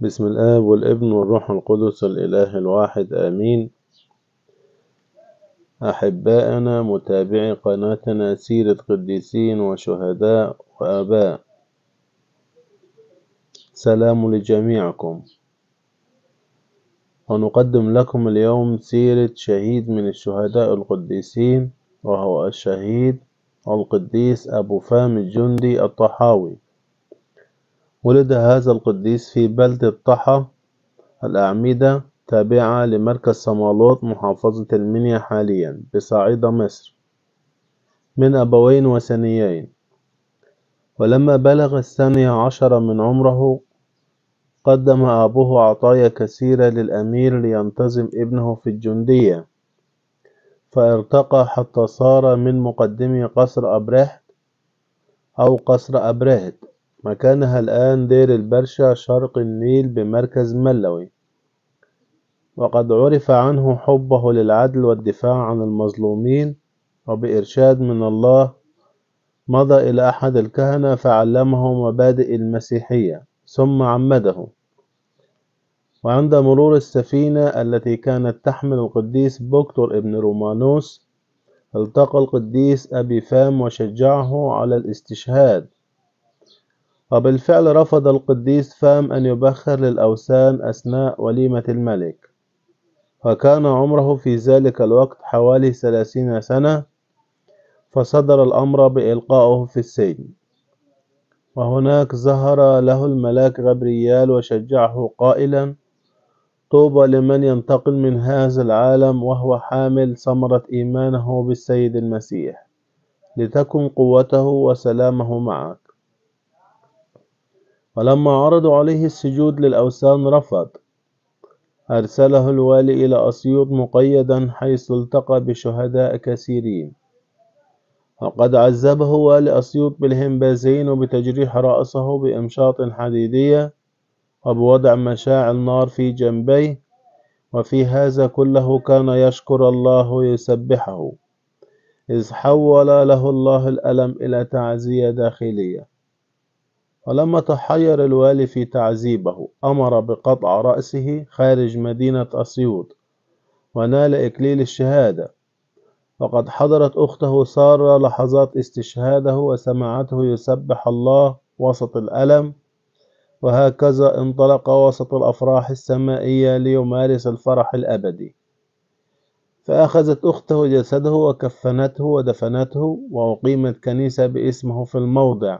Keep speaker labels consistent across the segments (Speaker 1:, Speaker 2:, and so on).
Speaker 1: بسم الآب والابن والروح القدس الإله الواحد آمين. أحبائنا متابعي قناتنا سيرة قديسين وشهداء وآباء، سلام لجميعكم. ونقدم لكم اليوم سيرة شهيد من الشهداء القديسين، وهو الشهيد القديس أبو فام الجندي الطحاوي. ولد هذا القديس في بلدة طحا الأعمدة، تابعة لمركز صمالوط محافظة المنيا حاليا بصعيد مصر، من أبوين وثنيين. ولما بلغ 12 من عمره قدم أبوه عطايا كثيرة للأمير لينتظم ابنه في الجندية، فارتقى حتى صار من مقدمي قصر أبرهت أو قصر أبرهت، مكانها الآن دير البرشا شرق النيل بمركز ملوي. وقد عرف عنه حبه للعدل والدفاع عن المظلومين، وبإرشاد من الله مضى إلى أحد الكهنة فعلمه مبادئ المسيحية ثم عمده. وعند مرور السفينة التي كانت تحمل القديس بكتور ابن رومانوس التقى القديس أبي فام وشجعه على الاستشهاد. وبالفعل رفض القديس فام أن يبخر للأوثان أثناء وليمة الملك، وكان عمره في ذلك الوقت حوالي 30 سنة، فصدر الأمر بإلقائه في السجن. وهناك ظهر له الملاك غبريال وشجعه قائلا: طوبى لمن ينتقل من هذا العالم وهو حامل ثمرة إيمانه بالسيد المسيح، لتكن قوته وسلامه معك. ولما عرضوا عليه السجود للأوثان رفض. أرسله الوالي إلى أسيوط مقيدا، حيث التقى بشهداء كثيرين. وقد عذبه والي أسيوط بالهمبازين وبتجريح رأسه بإمشاط حديدية وبوضع مشاعل نار في جنبيه، وفي هذا كله كان يشكر الله ويسبحه، إذ حول له الله الألم إلى تعزية داخلية. ولما تحير الوالي في تعذيبه أمر بقطع رأسه خارج مدينة أسيوط، ونال إكليل الشهادة. وقد حضرت أخته سارة لحظات استشهاده وسمعته يسبح الله وسط الألم، وهكذا انطلق وسط الأفراح السمائية ليمارس الفرح الأبدي. فأخذت أخته جسده وكفنته ودفنته، وأقيمت كنيسة باسمه في الموضع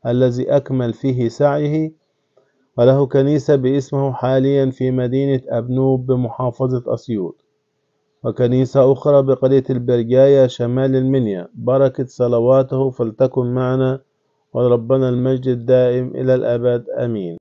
Speaker 1: الذي أكمل فيه سعيه، وله كنيسة باسمه حاليا في مدينة أبنوب بمحافظة أسيوط، وكنيسة أخرى بقرية البرجاية شمال المنيا. بركة صلواته فلتكن معنا، ولربنا المجد الدائم إلى الأبد آمين.